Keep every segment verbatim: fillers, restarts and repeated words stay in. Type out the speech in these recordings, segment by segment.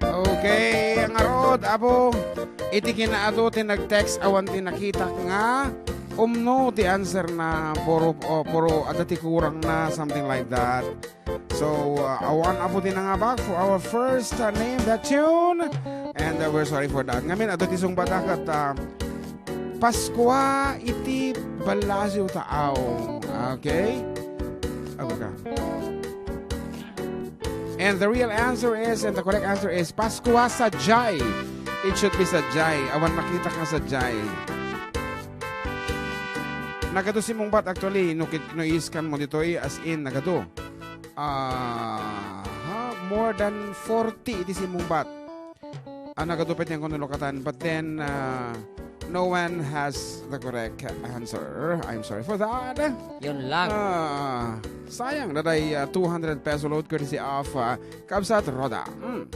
Okay, ngarud, apo, iti kinaadu ti nag-text awan ti nakitak nga umno ti answer na puro, o, puro adda ti kurang na, something like that. So, uh, awan apo ti nangabak for our first, uh, name that tune. And, uh, we're sorry for that. Ngamin, adu ti sungbat a ket, uh, Paskua iti Ballasiw Taaw. Okay? Ako ka. And the real answer is, and the correct answer is, Paskua sadiay. It should be sadiay. Awan nakitak nga sadiay. Nagadu ti simmungbat, actually, no kit-, no i-scan mo ditoy, as in, nagadu. Ah, ha, more than forty iti simmungbat. Ah, nagadu pay ti angko nalukatan, but then, ah, no one has the correct answer. I'm sorry for that. Yun lang. Ah, sayang, daday, ah, two hundred peso load courtesy of, ah, Kabsat Roda. Hmm.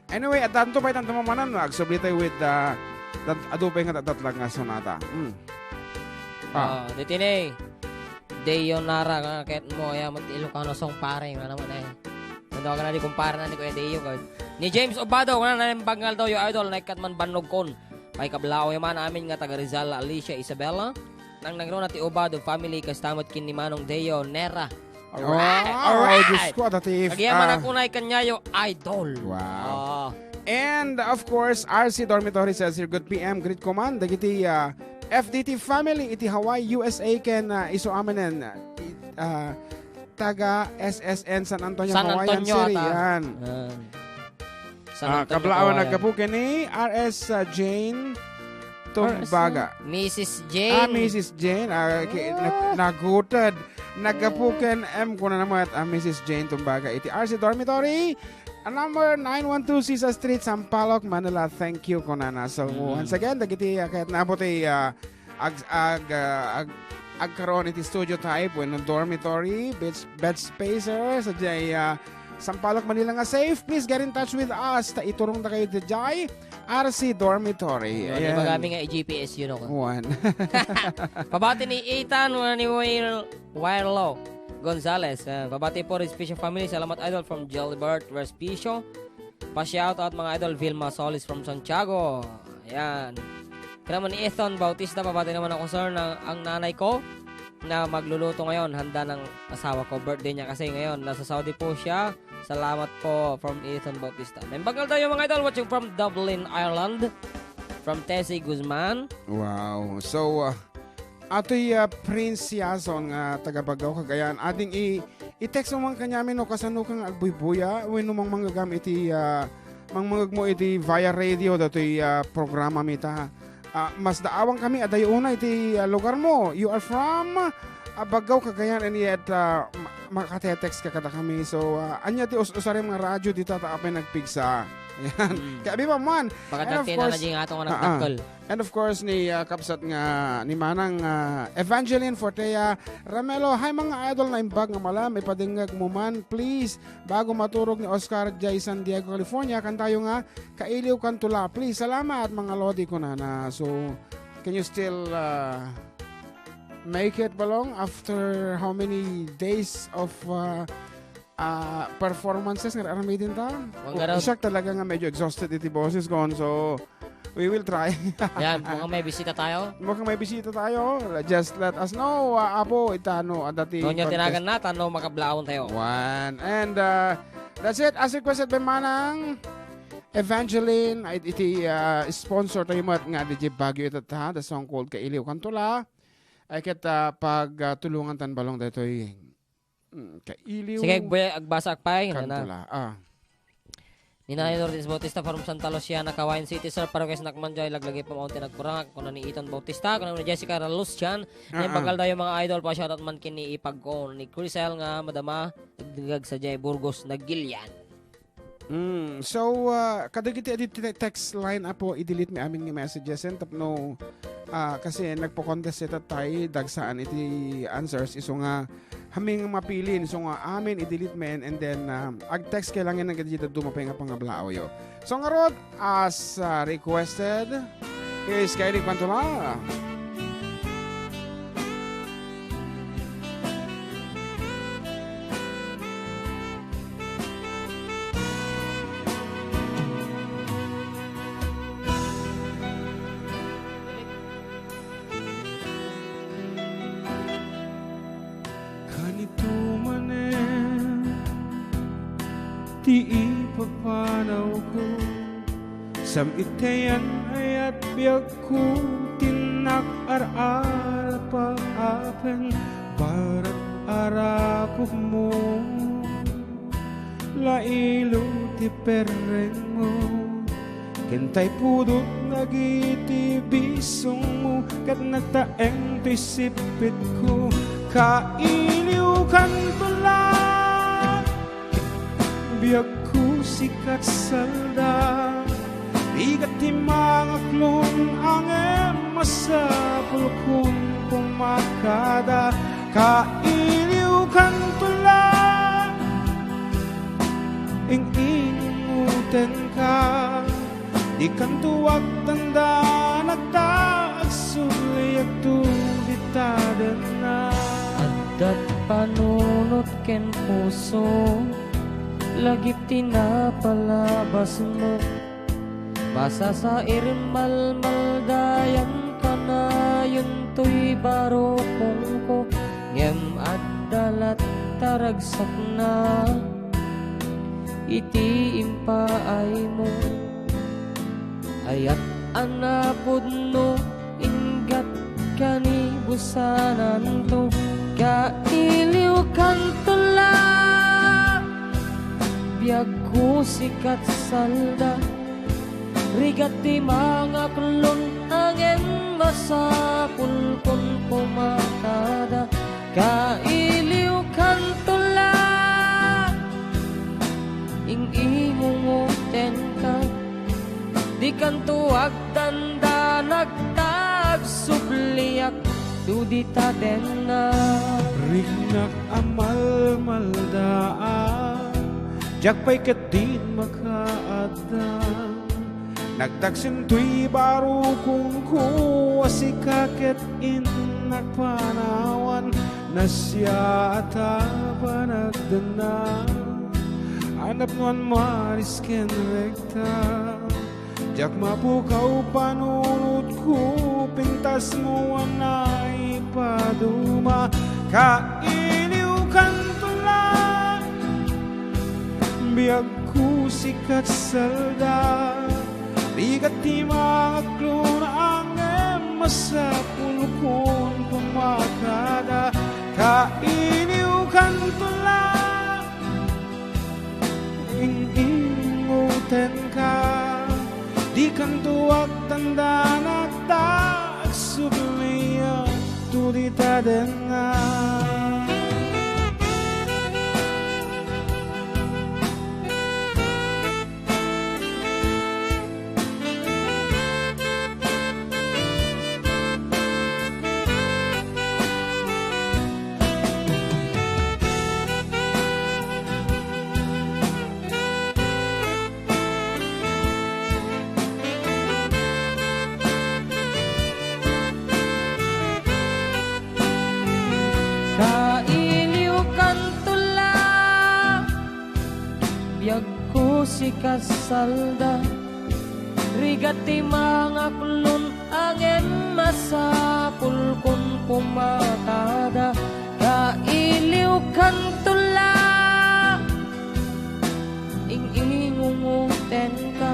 Anyway, addanto pay tanto manen, agsubli tayo with, ah, dat-, adu pay nga datdatlag nga sonata. Hmm. Ah. Ah, ditoy ne. Deo Nara, nga ket mo, ya, mat Ilocano song pare, nga naman eh. Nadawagan na di kumpare na ni Kuya Deo, guys. Ni James Obado, nga naimbag nga aldaw, yo idol, naikkat man bannogkon. Paikablaaw ya man amin nga taga Rizal, Alicia Isabella. Nang nangruna ti Obado family, kasta met ken ni Manong Deo Nera. Alright, Wow, alright. Diyos ko, adda ti if, Kagaya man ah. ako na ikanyayo, idol. Wow. Ah. And of course, R C Dormitory says here, "Good P M, greet ko man dagiti, ah, F D T family iti Hawaii, U S A, ken, ah, isu amanen, ah, i-, ah, taga S S N San Antonio, San Hawaiian Antonio City." ata. Yan. Ah. San Ah, Antonio, kablaawan Hawaiian. Naggapu ken ni R S, ah, Jane Tumbaga. Missus Jane. Ah, Missus Jane. Ah, ki-, na-, Ah. naguted. Naggapu ken M, kuna naman, ah, Missus Jane Tumbaga. Iti R C Dormitory, ah, number nine one two Sisa Street, Sampaloc, Manila. Thank you, kunana. So, Mm. once again, dagiti, ah, ket naapo ti, ah, ag-, ag-, ah, ag-, agkaroon iti studio type wenno dormitory, bed, bed spacer, sadiay, ah, Sampaloc, Manila nga safe. Please get in touch with us. Ta iturongta kayo daydiay R C Dormitory. Ano, Ayan. Magami nga i-G P S, you know. One. Pabati ni Ethan, ni Will, Wirelo Gonzalez. Ah, pabati po, Respecial Family. Salamat, idol, from Gilbert Respicio. Pa-shoutout, mga idol, Vilma Solis from Santiago. Ayan. Kaya naman ni Ethan Bautista, pabati naman ako, sir, na ang nanay ko na magluluto ngayon, handa ng asawa ko. Birthday niya kasi ngayon. Nasa Saudi po siya. Salamat po from Ethan Bautista. Naimbag nga aldaw, mga idol, watching from Dublin, Ireland. From Tessie Guzman. Wow. So, uh, atoy, uh, Prince Yason nga taga Bagao, Cagayan. Ading i-, i-text mo man kaniamin no kasano ka nga agbuybuya, wenno mangmanggagam iti, uh, mangmangegmo iti via radio datoy, uh, programa mi ta. Ah, masdaawang kami a dayo una iti, ah, lugar mo. You are from, ah, Bagao, Cagayan, and yet, ah, ma-, makatetext ka kadakami. So, ah, ania ti us-usarem nga radyo dita ta apay nagpigsa? Ayan. Mm. Kaya abi man. And of Pagkadati na course, na di nga ato nga ah, ah. nagdakkel. And of course, ni, ah, kabsat nga, ni Manang, ah, Evangeline Fortea Ramelo. Hi, mga idol, naimbag nga malam, ipadengngeg mo man, please. Bago maturog ni Oscar diay San Diego, California, kantayo nga Kailiw Kanto La. Please, salamat, mga lodi, kunana. So, can you still, uh, make it, Balong, after how many days of, uh, uh, performances nga aramidenta? Manggaram. Siak talaga nga medyo exhausted iti boses ko, so we will try. Yan, mukhang may bisita tayo. Mukhang may bisita tayo. Just let us know, uh, Apo, itano, adati Tonyo contest. Tinagan na, tano makablaon tayo. One. And, uh, that's it. As requested by Manang Evangeline, ay, iti, ah, sponsor tayo met nga di Baguio ita, ha? The song called Kailiw Kanto La. Ay ket, ah, pag, ah, tulungan tan Balong daytoy, mm, Kailiw Sige, agbuya-, agbasa ak pay, Kanto La. Ah. Ni Nanay Lourdes Bautista from Santa Lucia, Nakawayan City, sir, parokes nakman jay, laglagi pamaon ti nagkurang, kuna ni Ethan Bautista, kuna ni Jessica Ralucian, Ah, ah. Naimbag nga aldaw, mga idol, pa-shoutout man ken ni ipag ko, ni Crisel nga madama, nagdagdag sa jay Burgos, Nagilian. Mm, so, ah, kadagiti adi te-, text line, Apo, i-delete mi amin nga messages, and tapno, ah, kasi nagpo-contest ita tay, dagsaan iti answers, isu nga, amin nga mapili, isu nga amin, i-delete mi, and then, ah, ag-text kay langin nga di dadduma pay nga pangablaawyo. So, ngarud, as, ah, requested, is Kailiw Kanto La. ti ipapanawko. Sam-itayan ayat biagko, tinnak ar-arapa apen barat arakupmo. Lailo ti perrengmo, ken tay pudot dagiti bisongmo, ket nagtaeng ti sippitko. Kailiwkanto la, biagko sikat salda. Rigat ti mangaklon, ngem masapulkon kumakada. Kailiwkanto la, ing-ingutenka. Dikanto agdandanag ta agsubliakto dita denna. Addat panunot ken puso, lagip ti napalabasmo. Masasair malmaldayan, kanayon toy barukongko, ngem adda latta ragsakna iti impaaymo. Ayat a napudno, inggat kanibusananto, kailiwkanto la, biagko sikat salda. Rigat ti mangaklon, ngem masapulkon kumakada. Kailiwkanto la, ing-ingungotenka. Dikanto agdandanag ta agsubliakto dita denna. Riknak a malmaldaan, diak pay ketdin makaaddan. Nagtaksin toy barukongko a sika ket innak panawan, nasia a ta panagdanna. A napnoan maris ken rekta, diak mapukaw panunotko, pintasmo a naipaduma. Kailiwkanto la, biag ko sikat salda, rigat ti mangaklon, ngem masapulkon kumakada. Kailiwkanto la, ing-ingutenka. Dikanto agdandanag ta agsubliakto dita denna. Kailiwkanto la, biagko sikat salda, rigat ti mangaklon, ngem masapulkon kumakada. Kailiwkanto la, ing-ingungotenka.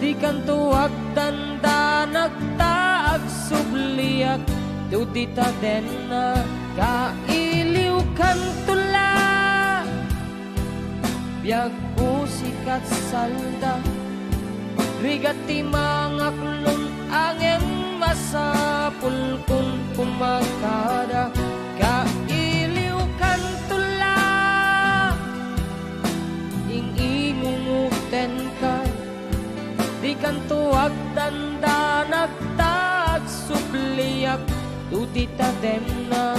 Dikanto agdandanag ta agsubliakto dita denna. Kailiwkanto la, biagko sikat salda, rigat ti mangaklon, ngem masapulkon kumakada. Kailiwkanto la, ing-ingungotenka. Dikanto agdandanag ta agsubliakto dita denna.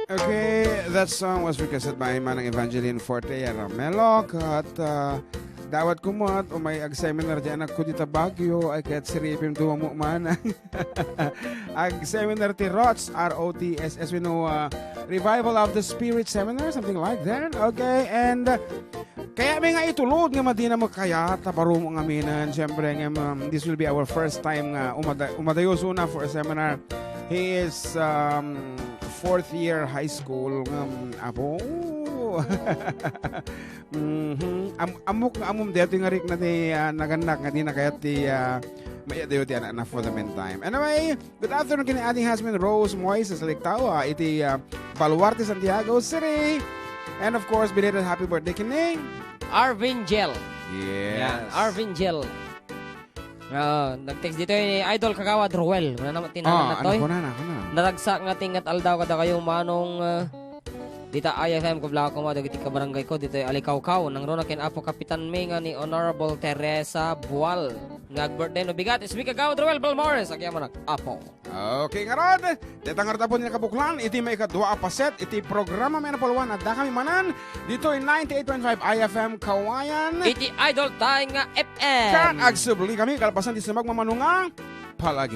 Okay, that song was requested by Manang Evangeline Forte Ramelo. At, uh, dawat ko met, umay ag-seminar ti anakko dita Baguio, ay ket siripim duwa mo, Manang. Ag-seminar ti rots, R O T S, as we know, uh, Revival of the Spirit Seminar, something like that. Okay, and, uh, kayatmi nga itulod nga madina mo kayat, ta baro mo nga aminen, siyempre, nga, um, this will be our first time nga umada-, umadayo suna for a seminar. He is, um, fourth year high school. Um, abo. Mhm. Am-, ammok nga ammom daytoy nga rikna ti, ah, nagannak nga di na kayat ti, ah, maidayo ti anakna for the meantime. Anyway, good afternoon ken ni Ate Jasmine Rose Moises Lictao, ah, iti, ah, Baluarte, Santiago City. And of course, belated happy birthday ken ni Arvin Gel. Yes. Yan, Arvin Gel. Ah, nag-text ditoy ni Idol Kagawad Roel. Wala naman tinanan Ah, na toy. Ano ko na, ano ko na. Naragsak nga tingat aldaw kada kayo manong, ah, dita I F M ko vlog ko mo dagiti kabarangay ko ditoy Alikawkaw. Nang runa ken Apo Kapitan mi nga ni Honorable Teresa Bual. Nga birthday no bigat, ismi Kagawad Roel Balmores. Agyaman Apo. Okay, ngarud, deta ngarud, Apo, ni kabuklan, iti maikadua a paset, iti programa mi napalwan, adda kami manen, ditoy ninety-eight point five I F M Kawayan. Iti Idol tayo nga F M. Kat agsubli kami, kalpasan ti sumagmamano nga, palagi